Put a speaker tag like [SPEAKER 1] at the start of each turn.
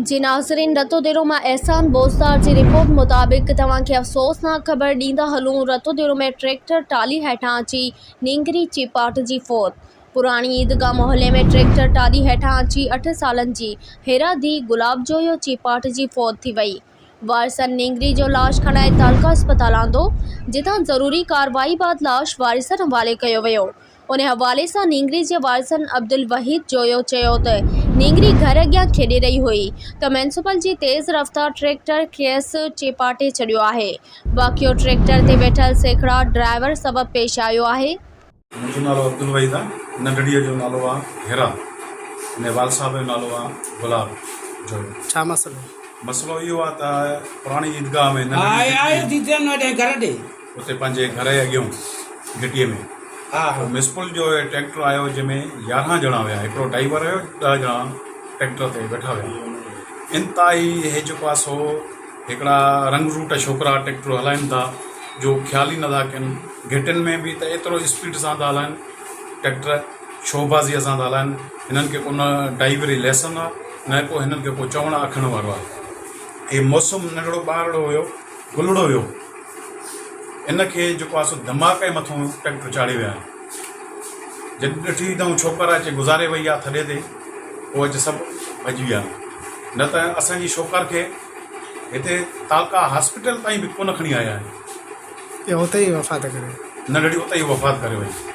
[SPEAKER 1] جي ناظرين رتوديرو مان احسان بوزدار جي رپورٽ مطابق توهان کي افسوسناڪ خبر ڏيندا هلون رتوديرو ۾ ٽريڪٽر ٽالي هيٺان اچي نينگري چيپاٽ جي فوت پراڻي عيدگاهه محلي ۾ ٽريڪٽر ٽالي هيٺان اچي اٺ سالن جي هيرا ڌي گلاب جويو چيپاٽ جي فوت ٿي وئي وارثن نينگري جو لاش کڻائي تعلقه اسپتال آندو جتان ضروري ڪارروائي بعد لاش وارثن حوالي ڪيو ويو ان حوالي سان نينگري جي وارثن عبدالوحيد جويو چيو ته نينگري گهر اڳيان کيڏي رهي هئي ته ميونسپل جي تيز رفتار ٽريڪٽر کيس چيپاٽي ڇڏيو آهي، واقعو ٽريڪٽر تي ويٺل سيکڙاٽ ڊرائيور سبب پيش آيو آهي.
[SPEAKER 2] منهنجو نالو عبدالوحيد آ، ننڍڙيء جو نالو آ هيرا ۽ والد صاحب جو نالو آ گلاب جويو.
[SPEAKER 3] ڇا مسئلو؟
[SPEAKER 2] مسئلو اهو آ ته پراڻي عيدگاهه ۾ ننڍڙي گهٽي اتي پنهنجي گهر جي اڳيون گهٽيء ۾ پوء ميونسپل جو ٽريڪٽر آيو جنهن ۾ 11 ڄڻا هيا هڪڙو ڊرائيور هيو ڏهه ڄڻا ٽريڪٽر تي ويٺا هيا انتهائي هي جيڪو آهي سو هڪڙا رنگ روٽ ڇوڪرا ٽريڪٽر هلائن ٿا جو خيال ئي نٿا ڪن گهٽين ۾ به ته ايترو اسپيڊ سان ٿا هلائن ٽريڪٽر شوبازيء سان ٿا هلائن هنن کي ڪو نه ڊرائيوري ليسن آهي نه ڪو هنن کي ڪو چوڻ آکڻ وارو آهي هي موسم ننڍڙو ٻارڙو هيو گلڙو هيو ان کي جيڪو آهي سو ڌماڪي جي مٿون ٽريڪٽر چاڙهي ويا آهن. جڏهن ڏٺي اٿئون ڇوڪر اچي گذاري وئي آهي ٿڏي تي پوء اچي سڀ ڀڄي ويا نه ته اسان جي ڇوڪر کي هتي تعلقه هاسپيٽل تائين به ڪونه کڻي آيا آهن.
[SPEAKER 3] اها اتي ئي وفات ڪري وئي.
[SPEAKER 2] ننڍڙي اتي ئي وفات ڪري وئي.